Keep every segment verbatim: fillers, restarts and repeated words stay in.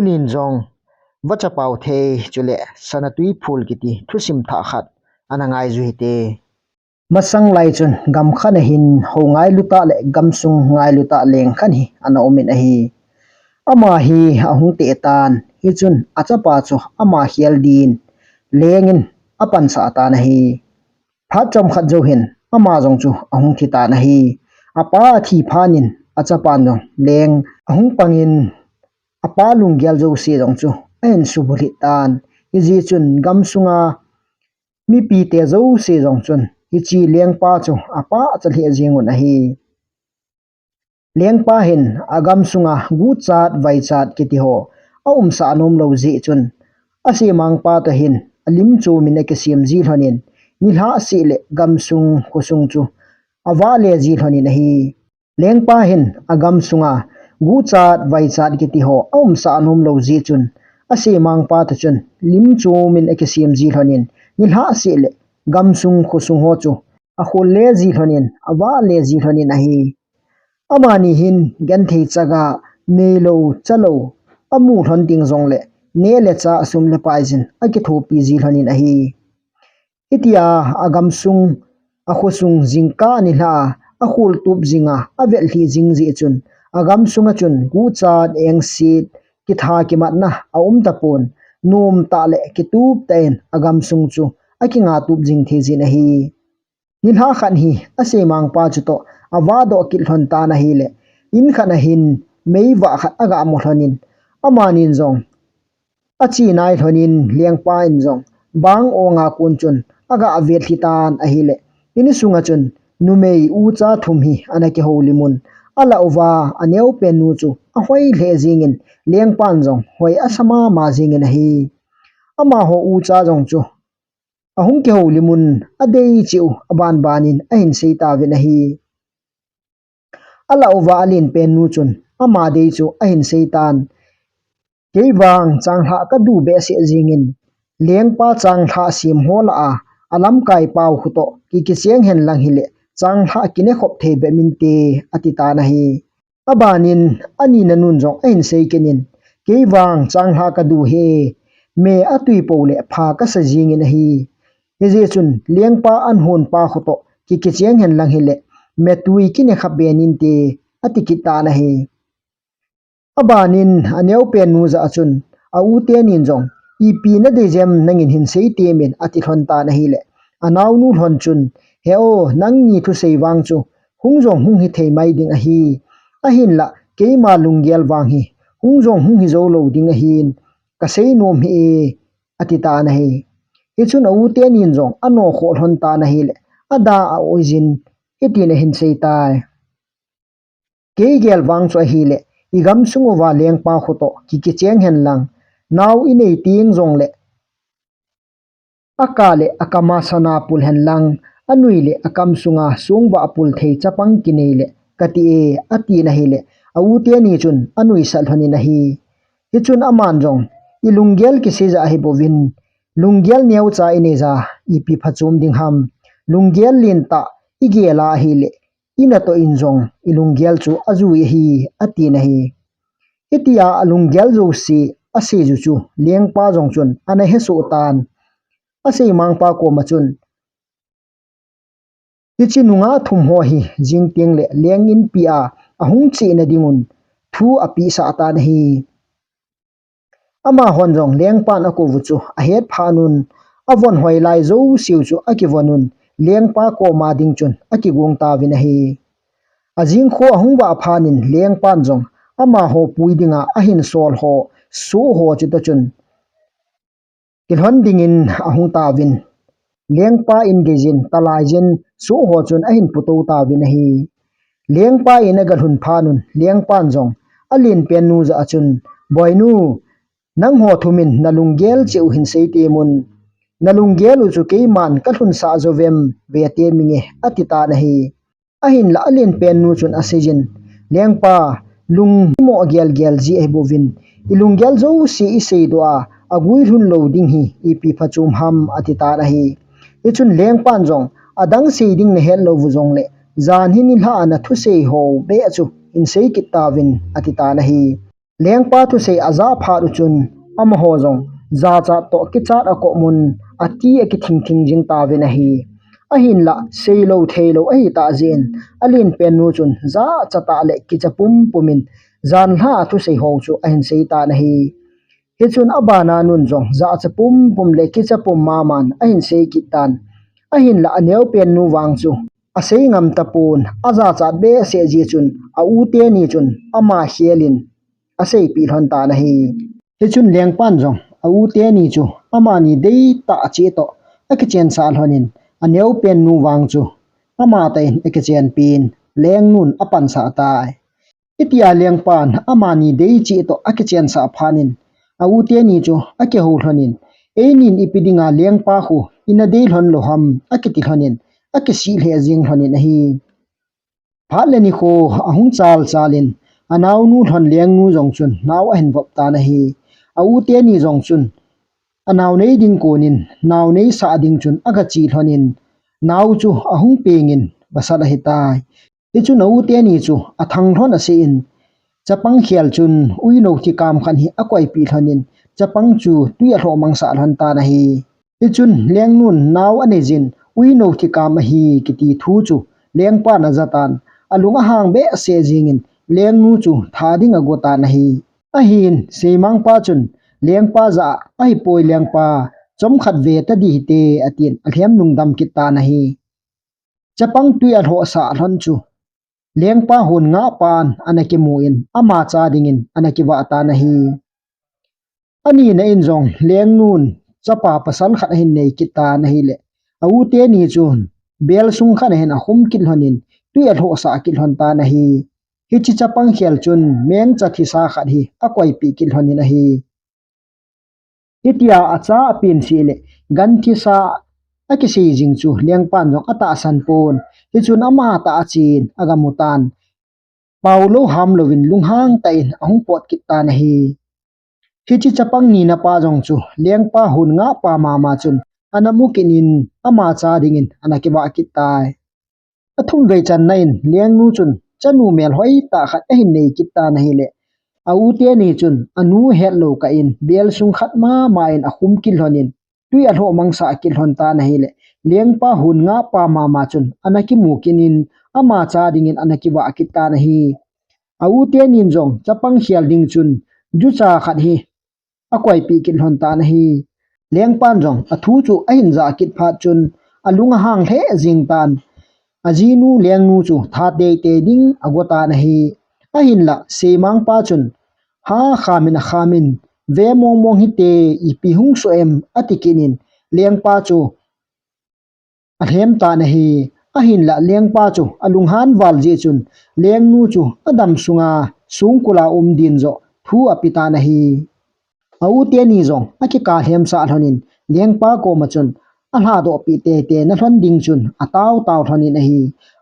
Nin jong, vachapau thei chule sana tuiphul kiti thusim thah khat ana ngai ju hite. Masang lai chun gam khat a hin ho ngailu tah le gamsung ngailu tah leng khat hi ana um in ahi. Ama hi ahung teh tan, hichun achapa chu ama khel din leng in apansah tan ahi. Phat chomkhat jou hin ama jong chu ahung thi tan ahi. Apa athi phat in achapan jong leng ahung pang in apa lunggel jouse jong chu ahin subulhit tan. Hijeh chun gamsunga mipite jouse jong chun hiche lengpa chu apahcha lheh jeng un ahi. Lengpa hin agamsunga guchat vaichat kiti ho aumsah nom lou jeh chun, asemangpa toh hin alim chom in akisem ji lhon in, nilhah seh le gamsung khosung chu avah le ji lhon in ahi. Lengpa hin agamsunga guchat vaichat kiti ho aumsah nom lou jeh chun, asemangpa toh chun lim chom in akisem ji lhon in, nilhah seh le gamsung khosung ho chu akhol le ji lhon in, avah le ji lhon in ahi. Amani hin genthei chaga, neilou chalou amu lhon ding jongle, neh le chah, sum le pai jin akithopi ji lhon in ahi. Hitia agamsung, akhosung jingkah nilhah a, akhol tup jinga, avel lhi jing jeh chun, agamsunga chun guchat, engset, kitha kimatna aum tapon, nom tah le kitup tah in agamsung chu akinga tup jing thei jin ahi. Nilhah khat hi asemangpa chutoh avah doh kit lhon tan ahile, in khat a hin meivah khat aga mu lhon in, amanin jong ache nai lhon in, lengpa in jong bang onga kon chun aga vet lhi tan ahile, in sunga chun numei ucha thum hi ana kihoulim un, alah uva aneopen nu chu ahoi lheh jeng in, lengpan jong hoi asa mama jeng in ahi. Amaho ucha jong chu ahung kihoulim un, adei cheh u abanban in ahin sei tauvin ahi. Alah uva alenpen nu chun ama dei chu ahin sei tan. Kei vang changlhah kadu behseh jeng in, lengpa changlhah sem ho lah a, alamkai pau khu toh ki, kicheng hen lang hile, changlhah kine khop thei bep inte, ati tan ahi. Abanin anina nun jong ahin sei kit in, kei vang changlhah kadu hih e, me atui pou le pha kasa jeng in ahi. Hijeh chun lengpa an hon pa khu toh ki, kicheng hen lang hile, me tui kine kha ben inte, ati kit tan ahi. Abanin aneopen nu jah a chun, a u tenin jong, ipi nadei jem nangin hin sei temin, ati lhon tan ahile, anaonu lhon chun, he o, nangni thusei vang chu hung jong hung hithei mai ding ahi. Ahinlah keima lunggel vang hi hung jong hung hijou lou ding ahin, kasei nom hih e, ati tan ahi. Hichun a u tenin jong ano khoh lhon tan ahile, ada a-oi jin, hitin ahin sei tai. Kei gel vang chu ahile, igamsung uva lengpa khu toh ki, kicheng hen lang, nao inei teng jongle, aka le akama sana pul hen lang, anui le akam sunga songvah pul thei chapang kinei le kati e, atin ahile, a u teni chun anuisat lhon in ahi. Hichun aman jong, ilunggel kisei jah ahi bouvin, lunggel neocha inei jah a ipi phachom ding ham, lunggel lentah igel a ahile, inatoh in jong ilunggel chu ajui ahi, atin ahi. Hitia alunggel jouse asei ju chu lengpa jong chun ana hesoh tan. Aseimangpa koma chun, hiche nungah thum ho hi jing teng le leng inpi a ahung cheh na dingun thu apeh sah tan ahi. Amahon jong lengpan akou u chu ahet phat un, avon hoi lai jouseu chu akivon un, lengpa koma ding chun akigong tauvin ahi. Ajing kho ahung vah phat in lengpan jong amaho pui dinga ahin sol ho, soh ho chutoh chun kilhon dingin ahung tauvin. Lengpa in geijin, talaiyin, soh ho chun ahin putou tauvin ahi. Lengpa in agalhun phat un, lengpan jong alenpen nu jah a chun, Boinu, nangho thum in nalunggel cheh u hin sei temun. Nalunggel u chu keiman kalhunsah jouvem, ve teminge, ati tan ahi. Ahinlah alenpen nu chun aseijin, Lengpa, lung imo gelgel ji ahi bouvin, ilunggel jouse iseidoh a, agui lhun lou ding hi ipi phachom ham, ati tan ahi. Hichun lengpan jong, adang sei ding nahet lou u jongle, jan hi nilhah a nathusei ho beh chu hin sei kit tauvin, ati tan ahi. Lengpa thusei ajah phat u chun, amaho jong jachat toh kichat akomun, ati akithing thing jing tauvin ahi. Ahinlah, seilou theilou ahitah jeh in, alenpen nu chun jachat tah le kicha pumpum in, janhi a thusei ho chu ahin sei tan ahi. Hichun abana nun jong jachat pumpum le kicha pum maman ahin sei kit tan. Ahinlah aneopen nu vang chu asei ngam tapon, ajachat behseh jeh chun, a u teni chun ama khel in aseipeh lhon tan ahi. Hichun lengpan jong a u teni chu amani deitah cheh toh akichensah lhon in, aneopen nu vang chu amatah in akichenpeh in, lengnun apansah tai. Hitia lengpan amani dei cheh toh akichensah phat in, a u teni chu akihou lhon in, "Einin ipi dinga lengpa khu ina dei lhon lou ham?" akiti lhon in, akisih lheh jing lhon in ahi. Phat le nikho ahung chal chal in, anaonu lhon lengnu jong chun nao ahin vop tan ahi. A u teni jong chun anao nei ding kon in, nao neisah ding chun aga che lhon in, nao chu ahung peng in pasal ahitai. Hichun a u teni chu athang lhon aseh in, chapang khel chun uinou thikam khat hi akoipeh lhon in, chapang chu tui alhoh mangsah lhon tan ahi. Hichun lengnun nao anei jin, uinou thikam ahi kiti thu chu lengpan aja tan, alung ahang behseh jing in, lengnu chu tha ding ago tan ahi. Ahin, seimangpa chun lengpa jah a, "Ahipoi lengpa, chomkhat ve tadi hite," atin alhem lungdam kit tan ahi. Chapang tui alhoh sah lhon chu lengpa hon ngahpan ana kimu in, ama cha dingin ana kivah tan ahi. Anina in jong lengnun chapa pasal khat ahin nei kit tan ahileh, a u teni chun bel sung khat ahin akhum kit lhon in, tui alhoh sah kit lhon tan ahi. Hiche chapang khel chun mengcha thisa khat hi akoipeh kit lhon in ahi. Hitia acha apen seh le gan thisa akisei jing chu lengpan jong atahsan pon. Hichun amatah a achen aga mu tan. Paolou hamlouvin lunghang tah in ahung pot kit tan ahi. Hiche chapang nina pa jong chu lengpa hon ngahpa mama chun ana mu kit in, ama cha dingin ana kivah kit tai. Athum vei channa in lengnu chun chanu melhoi tah khat ahin nei kit tan ahileh, a u teni chun anu hetlou kah in bel sung khat mama in akhum kit lhon in, tui alhoh mangsah kit lhon tan ahileh, lengpa hon ngahpa mama chun ana kimu kit in, ama cha dingin ana kivah kit tan ahi. A u tenin jong chapang khel ding chun jucha khat hi akoipeh kit lhon tan ahi. Lengpan jong athu chu ahin jah kit phat chun alung ahang lheh jing tan. Ajinu lengnu chu tha teitei ding ago tan ahi. Ahinlah seimangpa chun, ha khamin akhamin, "Ve mongmong hite, ipi hung soh em?" ati kit in, lengpa chu alhem tan ahi. Ahinlah lengpa chu alunghan val jeh chun lengnu chu adam sunga songkul a um din joh thu ape tan ahi. A u teni jong akikah lhemsah lhon in lengpa koma chun alhadoh peh teitei na lhon ding chun atao tao lhon in ahi.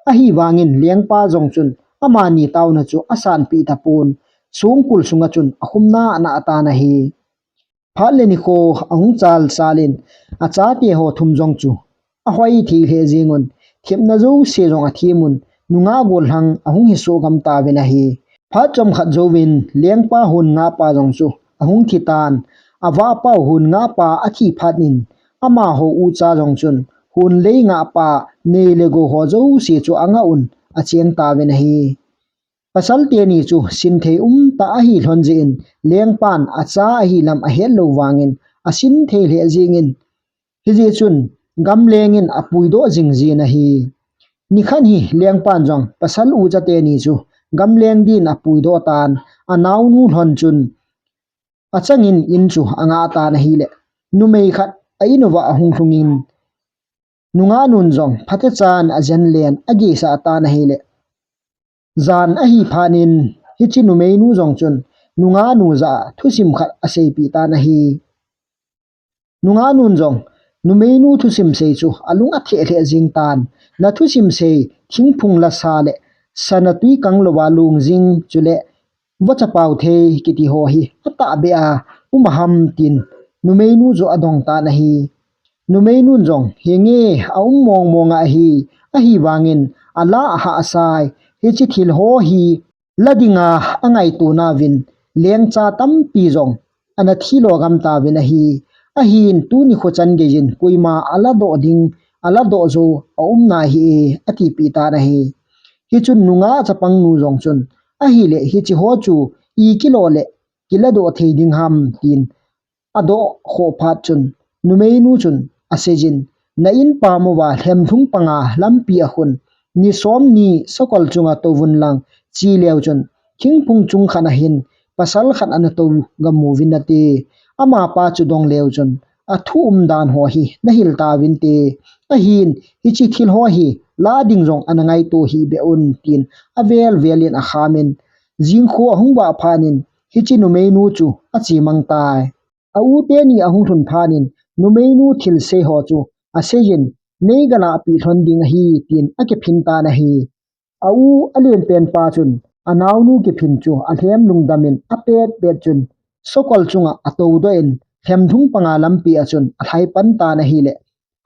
Ahivangin lengpa jong chun amani taona chu asanpeh tapon, songkul sunga chun akhumna ana atan ahi. Phat le nikho ahung chal chal in, achate ho thum jong chu ahoi thei lheh jeng un, thepna jouse jong athem un, nungah gollhang ahung hisoh gam tauvin ahi. Phat chomkhat jouvin lengpa hon ngahpa jong chu ahung thi tan. Avahpau hon ngahpa athi phat in, amaho ucha jong chun hon lei ngahpa nei le gou ho jouse chu angah un acheng tauvin ahi. Pasal teni chu sinthei umtah ahi lhon jeh in, lengpan acha ahi lam ahet lou vangin asinthei lheh jeng in, hijeh chun gamleng in apuidoh jing jin ahi. Nikhat hi lengpan jong pasal ucha teni chu gamleng din apuidoh tan, anaonu lhon chun achangin in chu angah tan ahileh, numei khat a in uva ahung lhungin, nungahnun jong phatechan ajen len ageisah tan ahileh, jan ahi phat in hiche numeinu jong chun nungahnu jah a thusim khat aseipeh tan ahi. Nungahnun jong numeinu thusim sei chu alung atheh lheh jeng tan. Na thusim sei thingphung lasa le sana tui kang louva long jing chule vachapau thei kiti ho hi atahbeh a um aham tin numeinu chu adong tan ahi. Numeinun jong, henge, aum mong mong ahi, ahivangin alah ahahsa e, hiche thil ho hi la dinga angaito nauvin, lengcha tampi jong ana thilo gam tauvin ahi. Ahin tuni kho chan geiyin koima aladoh ding, aladoh jou aum nahi e, atipeh tan ahi. Hichun nungah chapangnu jong chun, ahile hiche ho chu ikilo le kiladoh thei ding ham tin adoh khoh phat chun, numeinu chun aseijin, na in pam uva lhemlhung panga lampi a khun, ni som ni sakol chunga touvun lang, chileu chun, thingphung chung khat ahin, pasal khat ana tou gamuvin nate, amapa chu dong leu chun, athu umdan ho hi nahil tauvinte, ahin, hiche thil ho hi, la ding jong ana ngaito hih beh un, tin avel velin akhamin, jingkho ahung vah phat in, hiche numeinu chu achemang tai. A u teni ahung lhun phat in, numeinu thilsei ho chu aseijin, nei galahpeh lhon ding ahi, tin akiphin tan ahi. A u alenpen pa chun, anaonu kiphin chu alhem lungdamin apet pet chun, sakol chunga atoudoh in, lhemlhung panga lampi a chun alhai pan tan ahile,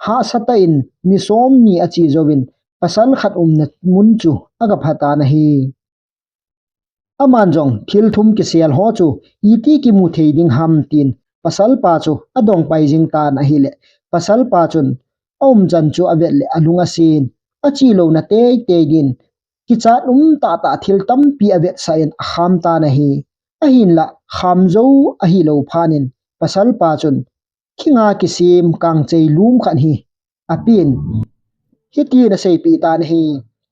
hahsa tah in, ni som ni ache jouvin, pasal khat umna mun chu agapha tan ahi. Aman jong thil thum kisel ho chu iti kimu thei ding ham tin pasalpa chu adong pai jing tan ahile, pasalpa chun aumchan chu avet le alung asen, ache louna teitei din kichat um tahtah thil tampi avetsah in akham tan ahi. Ahinlah kham jou ahilou phat in pasalpa chun khinga kisem kangchei lum khat hi apen. Hitin aseipeh tan ahi,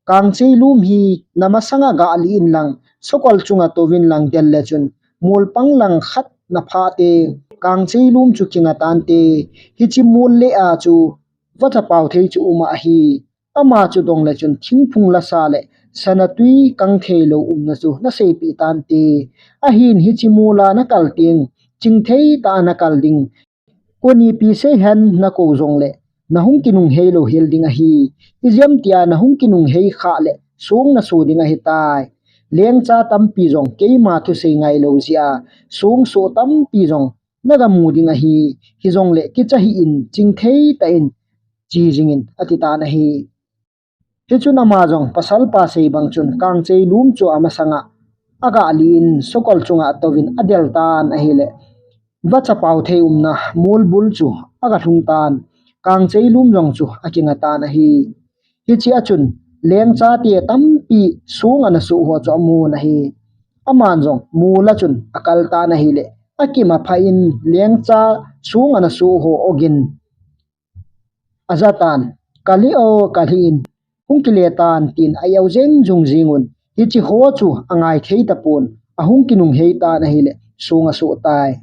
kangchei lum hi namasanga galih in lang, sakol chunga touvin lang del le chun, mol pang lang khat naphah teng, kangchei lum chu kinga tante, hiche mol le a chu vachapao thei chu um ahi. Ama chu dong le chun thingphung lasa le sana tui kang theilou umna chu naseipeh tante. Ahin hiche mola nakal teng, chingthei tah a nakal ding. Konipi seihen nakou jongle, nahung kinunghei louhel ding ahi. Ijemtia nahung kinunghei khah le, song naso ding ahitai. Lengcha tampi jong keima thusei ngailou jeh a, song so tampi jong nagamu ding ahi. Hijongle kicha hih in, chingthei tah in che jingin, ati tan ahi. Hichun ama jong pasalpa sei bang chun kangchei lum chu amasanga agalih in sakol chunga atouvin adel tan ahile, vachapao thei umna molbul chu agalhung tan, kangchei lum jong chu akinga tan ahi. Hichea chun lengchate tampi song ana soh ho chu amun ahi. Aman jong mola chun akal tan ahile, akim aphah in lengcha song ana soh ho ogin ajatan, kalhih o, kalhih in, hung kile tan, tin a-eu jeng jung jingun, hiche ho chu angai thei tapon, ahung kinunghei tan ahile, song asoh tai.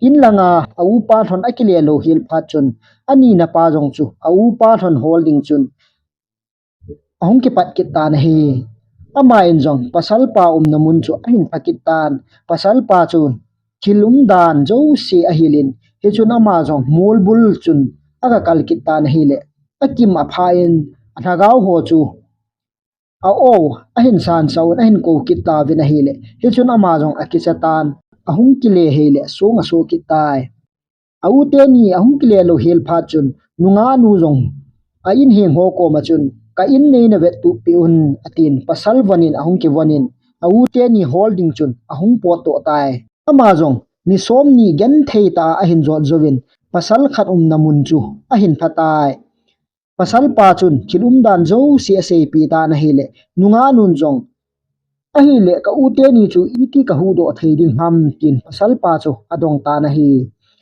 In langa a-upa lhon akile louhel phat chun, anina pa jong chu a-upa lhon hol ding chun ahung kipat kit tan ahi. Aman jong pasalpa umna mun chu ahin pha kit tan, pasalpa chun thil umdan jouse ahilin, hichun ama jong molbul chun agakal kit tan ahile, akim aphah in alhagao ho chu a-o ahin sansah un ahin kou kit tauvin ahile, hichun ama jong akicha tan, ahung kile hei le song asoh kit tai. A-u teni ahung kile louhel phat chun, nungahnu jong a-in heng ho koma chun, ka in neina vettup peh un, atin pasal vonin ahung kivonin, a-u teni hol ding chun ahung potdoh tai. Ama jong ni somni genthei tah a ahin jot jouvin, pasal khat umna mun chu ahin pha tai. Pasalpa chun thil umdan jouse aseipeh tan ahile, nungahnun jong, ahile ka u teni chu iti kahuhdoh thei ding ham, tin pasalpa chu adong tan ahi.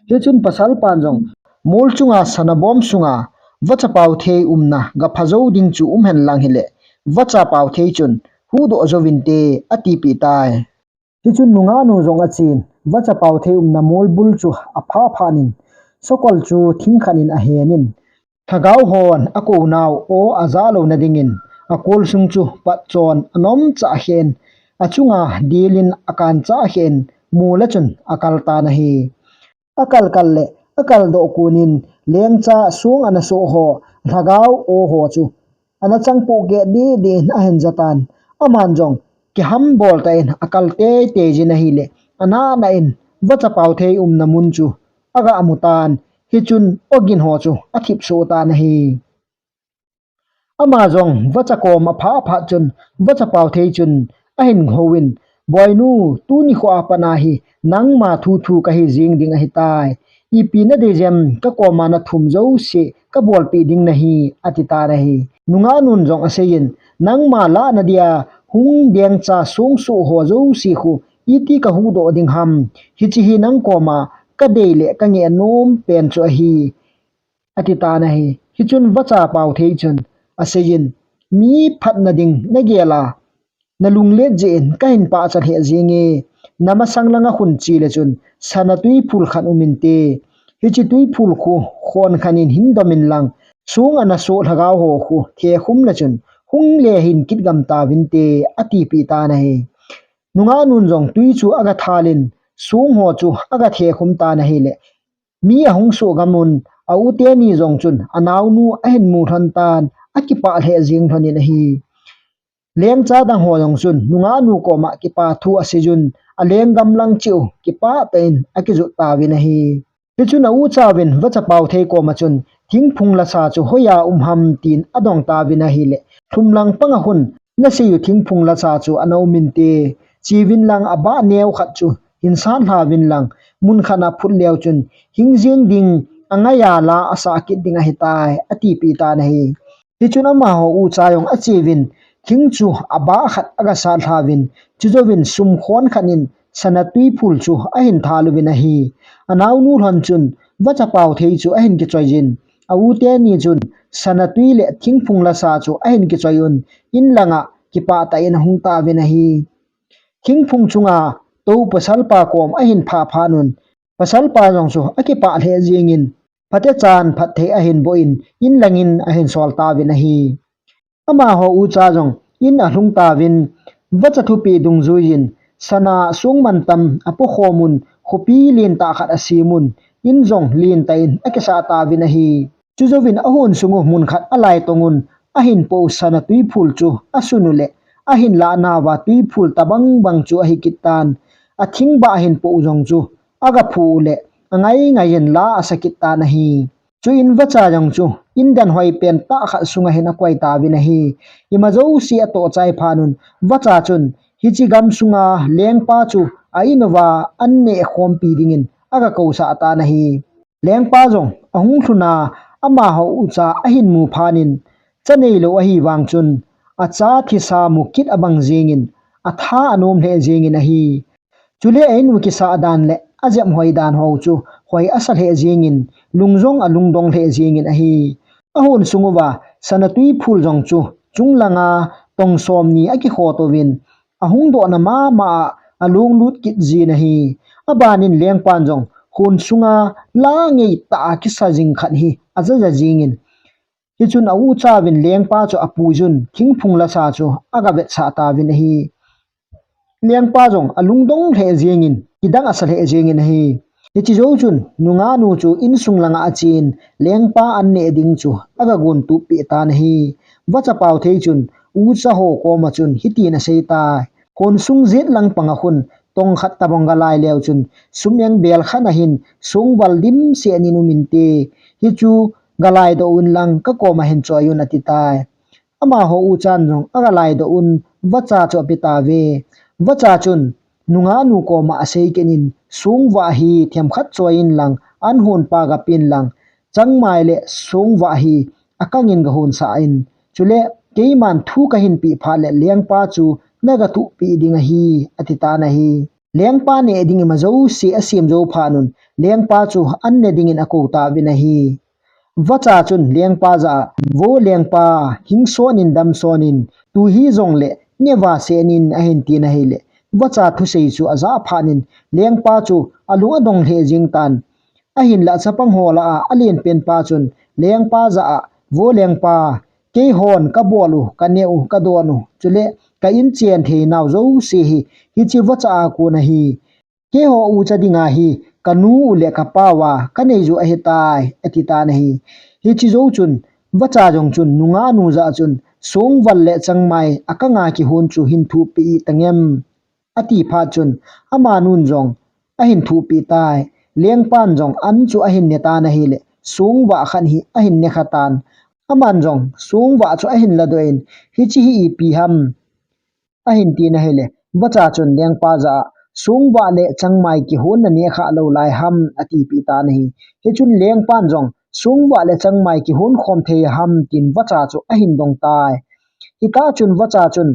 Hichun pasalpan jong, mol chunga sana bom sunga vachapao thei umna gapha jou ding chu umhen lang hile, vachapao thei chun huhdoh jouvinte, atipeh tai. Hichun nungahnu jong achen, vachapao thei umna molbul chu aphah phat in, sakol chu thing khat in ahenin, lhagao hon akounau aw ajah louna dingin, akol sung chu patchon anomchah khen, achunga dilin akanchah khen, mola chun akal tan ahi. Akal kal le, akaldoh konin, lengcha song ana soh ho, lhagao aw ho chu ana chang pohkeh dehdeh in ahin jatan. Aman jong kihambol tah in akal teitei jin ahile, anahna in vachapao thei umna mun chu aga mu tan, hichun ogin ho chu athip soh tan ahi. Ama jong vacha kom aphah phat chun, vachapao thei chun ahin houvin, "Boinu, tuni khoa pat a hi nangma thu thu kahi jing ding ahitai. Ipi nadei jem, kakoma nathum jouse kabolpeh ding nahi," ati tan ahi. Nungahnun jong aseiyin, "Nangma lahna dia hung dengcha songsoh ho jouse khu iti kahuhdoh ding ham? Hiche hi nangkoma kadei le kangeh nom pen chu ahi," ati tan ahi. Hichun vacha Paothei chun aseiyin, "Mi phatna ding nagel a, nalunglet jeh in kahin pahcha lheh jenge. Namasang langa khun chele chun sana tuiphul khat um inte. Hiche tuiphul khu khon khat in hin dom inlang, song a nasoh lhagao ho khu thekhum le chun hung le hin kitgam tauvinte," atipeh tan ahi. Nungahnun jong tui chu aga thalin, song ho chu aga thekhum tan ahile, mi ahung soh gam un, a u teni jong chun anaonu ahin mu lhon tan, akipah lheh jeng lhonin ahi. Lengcha dang ho jong chun nungahnu koma kipa thu aseiyun, alenggam lang cheh u kipah tah in akijot tauvin ahi. Hichun a uchauvin vacha Paothei koma chun, "Thingphung lasa chu hoiya um ham?" tin adong tauvin ahile, "Lhumlang panga khun naseiyu thingphung lasa chu ana um inte. Cheuvin lang, abah neo khat chu hin sat lhauvin lang, mun khat a phut leu chun hing jeng ding, angaiya la asah kit ding ahitai," atipeh tan ahi. Hichun amaho ucha jong acheuvin, thing chu abah khat aga sat lhauvin, chujouvin sum khon khat in sana tuiphul chu ahin thal uvin ahi. Anaonu lhon chun vacha Paothei chu ahin kichoiyin, a u teni chun sana tui le thingphung lasa chu ahin kichoiyun, in langa kipah tah in ahung tauvin ahi. Thingphung chunga tou pasalpa kom ahin phah phat un, pasalpa jong chu akipah lheh jengin, phatechan phatthei ahin boh in, in langin ahin sol tauvin ahi. Amaho ucha jong in alhung tauvin, vacha thupeh dungjuiyin, sana song mantam apokhom un, khopi lentah khat asem un, in jong lentah in akisah tauvin ahi. Chujouvin ahon sung u mun khat alai tong un, ahin poh u sana tuiphul chu asun u le, ahin lahnauva tuiphul tabang bang chu ahi kit tan. Athing bah ahin poh u jong chu aga phu u le, angai ngaiyin la asa kit tan ahi. Chuin vacha jong chu in dan hoi pen tah khat sunga hin akoi tauvin ahi. Ima jouse atoh chai phat un, vacha chun hiche gam sunga lengpa chu a in uva an neh khompi dingin aga kousah tan ahi. Lengpa jong ahung lhun a, amaho ucha ahin mu phat in, cha neilou ahi vang chun, acha thisa mu kit abang jengin, atha anom lheh jengin ahi. Chule a in u kisah dan le ajep hoi dan ho chu hoi asa lheh jengin, lung jong alungdong lheh jengin ahi. Ahon sung uva sana tuiphul jong chu chung langa tong somni akikho touvin, ahung dohna mama a along lut kit jin ahi. Abanin lengpan jong hon sunga la ngeitah a kisa jing khat hi aja ja jingin, hichun a uchauvin lengpa chu apuiyun, thingphung lasa chu aga vetsah tauvin ahi. Lengpa jong alungdong lheh jengin, kidang asa lheh jengin ahi. Hiche jou chun nungahnu chu insung langa achen, lengpa an neh ding chu aga gontup peh tan ahi. Vacha Paothei chun ucha ho koma chun hitin asei tai. Khonsung jet lang panga khun tong khat tabang galai leu chun, sum eng bel khat ahin songval dimset in um inte. Hichu galai doh un lang kakoma hin choi un ati tai. Amaho uchan jong aga laidoh un, vacha chu ape tauve. Vacha chun nungahnu koma asei kit in, songvah hi themkhat choi in lang, an honpa gapen lang, changmai le songvah hi akang in gahonsah in, chule keiman thu kahin peh phat le lengpa chu naga thuhpeh ding ahi, ati tan ahi. Lengpa neh ding ima jouse asem jou phat un, lengpa chu an ne dingin akou tauvin ahi. Vacha chun lengpa jah a, "Vo lengpa, hing son in dam son in, tu hijongle ne vah seh in," ahin tin ahile, vacha thusei chu ajah phat in, lengpa chu alung adong lheh jeng tan. Ahinlah chapang ho lah a alen pen pa chun lengpa jah a, "Vo lengpa, keihon kabol u, kaneh u, kadon u, chule ka in chen thei nau jouse hi, hiche vacha a kon ahi. Keiho ucha dinga hi kanu u le kapa uva kanei u ahitai," ati tan ahi. Hiche jou chun, vacha jong chun nungahnu jah chun, "Songval le changmai akang a kihon chu hin thuhpeh tangem," ati phat chun, amanun jong ahin thuhpeh tai. Lengpan jong an chu ahin ne tan ahile, songvah khat hi ahin ne kha tan. Aman jong songvah chu ahin ladoh in, "Hiche hi ipi ham?" ahin tin ahile, Vacha chun lengpa jah a, "Songvah le changmai kihon naneh kha lou lai ham?" atipeh tan ahi. Hichun lengpan jong, "Songvah le changmai kihon khom thei ham?" tin vacha chu ahin dong tai. Hitah chun vacha chun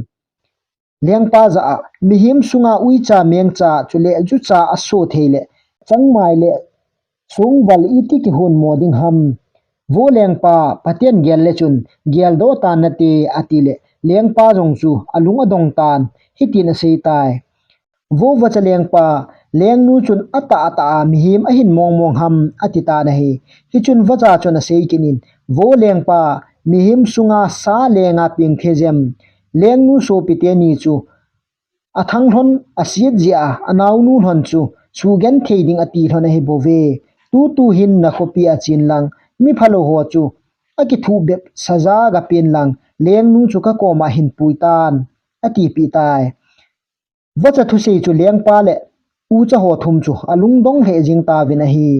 lengpa jah a, "Mihem sunga uicha mengcha chule jucha aso thei le changmai le songval iti kihon mo ding ham? Vo lengpa, Pathen gel le chun geldoh tan nate," ati le lengpa jong chu alung adong tan, hitin asei tai. "Vo vacha lengpa, lengnu chun atah atah a mihem ahin mong mong ham?" ati tan ahi. Hichun vacha chun asei kit in, "Vo lengpa, mihem sunga sa lenga peng thei jem, lengnu sopi teni chu athang lhon asit jeh a, anaonu lhon chu sugenthei ding ati lhon ahi bouve. Tutu hin nakhopi a chen lang, miphalou ho chu akithuh bep saja gapen lang, lengnu chu kakoma hin pui tan," atipeh tai. Vacha thusei chu lengpa le ucha ho thum chu alungdong lheh jeng tauvin ahi.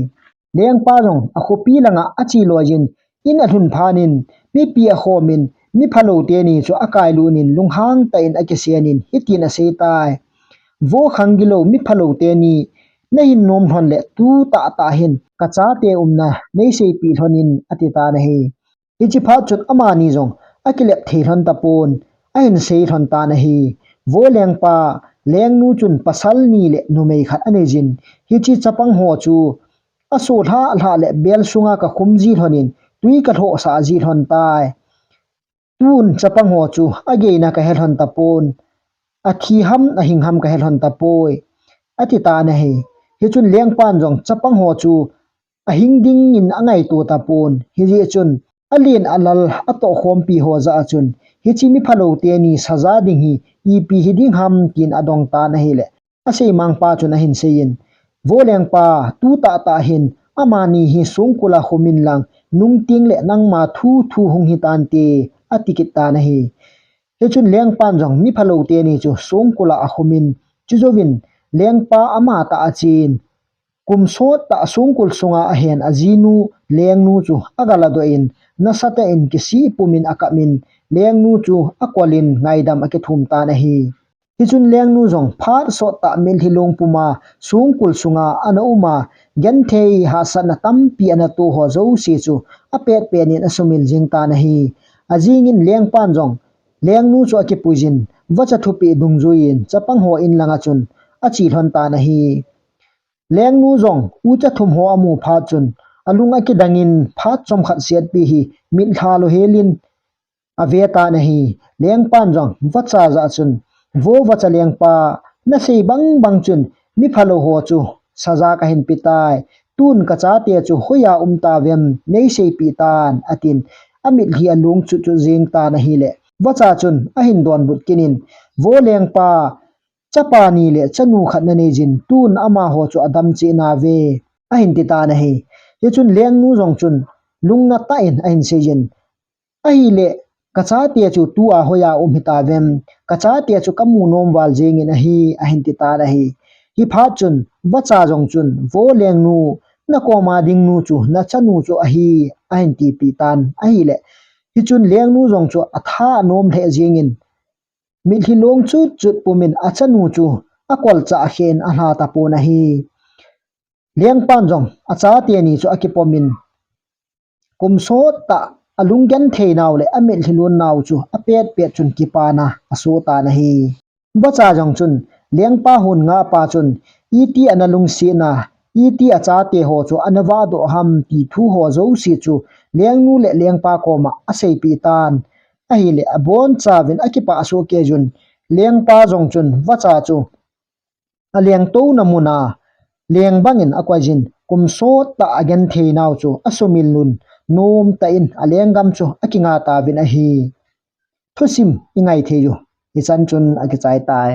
Lengpa jong akhopi langa ache loi jin, in alhun phat in, mipi akhom in, miphalou teni chu akailut in, lunghang tah in akisen in, hitin asei tai. "Vo khang gilou miphalou teni, nahin nom lhon le tu tahtah hin kachate umna neiseipeh lhon in," ati tan ahi. Hiche phat chun amani jong akilep thei lhon tapon, ahin sei lhon tan ahi. "Vo lengpa, lengnu chun pasal ni le numei khat anei jin, hiche chapang ho chu aso lhah lhah le bel sunga kakhum ji lhon in, tui kalhohsah ji lhon tai. Tun chapang ho chu ageina kahe lhon tapon, athi ham ahing ham kahe lhon tapoi," ati tan ahi. Hichun lengpan jong chapang ho chu ahing dingin angaito tapon, hijeh chun alen alal atohkhompi ho jah a chun, "Hiche miphalou teni saja ding hi ipi hiding ham?" tin adong tan ahile, aseimang pa chun ahin seiyin, "Vo lengpa, tu tahtah hin amani hi songkul a khum in lang, nungteng le nangma thu thu hung hitante," ati kit tan ahi. Hichun lengpan jong miphalou teni chu songkul a akhum in, chujouvin lengpa ama tah a achen, kum sot tah songkul sunga ahen ajinu lengnu chu agaladoh in, nasatah in kisih pum in akap in, lengnu chu akol in ngaidam akithum tan ahi. Hichun lengnu jong phat sot tah mitlhi long puma songkul sunga ana um a, genthei hahsatna tampi ana toh ho jouse chu apet pet in asumil jing tan ahi. Ajing in lengpan jong lengnu chu akipui jin, vacha thupeh dungjuiyin chapang ho in langa chun ache lhon tan ahi. Lengnu jong ucha thum ho amu phat chun, alung akidang in phat chomkhat setpi hi mitlha lou hel in ave tan ahi. Lengpan jong vacha jah chun, "Vo vacha lengpa, nasei bang bang chun miphalou ho chu saja kahin pe tai. Tun kachate chu hoiya um tauvem, neiseipeh tan," atin, amitlhi alung chut chut jing tan ahile, vacha chun ahin donbut kit in, "Vo lengpa, chapa ni le chanu khat nanei jin, tun amaho chu adam cheh nauve," ahin ti tan ahi. Hichun lengnu jong chun lungna tah in ahin seiyin, "Ahile, kachate chu tua hoiya um hitauvem, kachate chu kamu nom val jeng in ahi," ahin ti tan ahi. Hiphat chun vacha jong chun, "Vo lengnu, nakoma ding nu chu nachanu chu ahi," ahin tipeh tan ahile, hichun lengnu jong chu atha anom lheh jeng in, mitlhi long chut chut pum in achanu chu akolchah khen alha tapon ahi. Lengpan jong achate ni chu akipom in, kum sot tah alunggenthei nau le amitlhi lon nau chu apet pet chun kipana asoh tan ahi. Vacha jong chun lengpa hon ngah pa chun, "Iti ana lungsetna, iti achate ho chu ana vahdoh ham," ti thu ho jouse chu lengnu le lengpa koma aseipeh tan ahile, abonchauvin akipah soh kei jun, lengpa jong chun vacha chu alengtouna muna leng bangin akoi jin, kum sot tah agenthei nau chu asumil un, nomtah in alenggam chu akingah tauvin ahi. Thusim ingai thei u hichan chun akichai tai.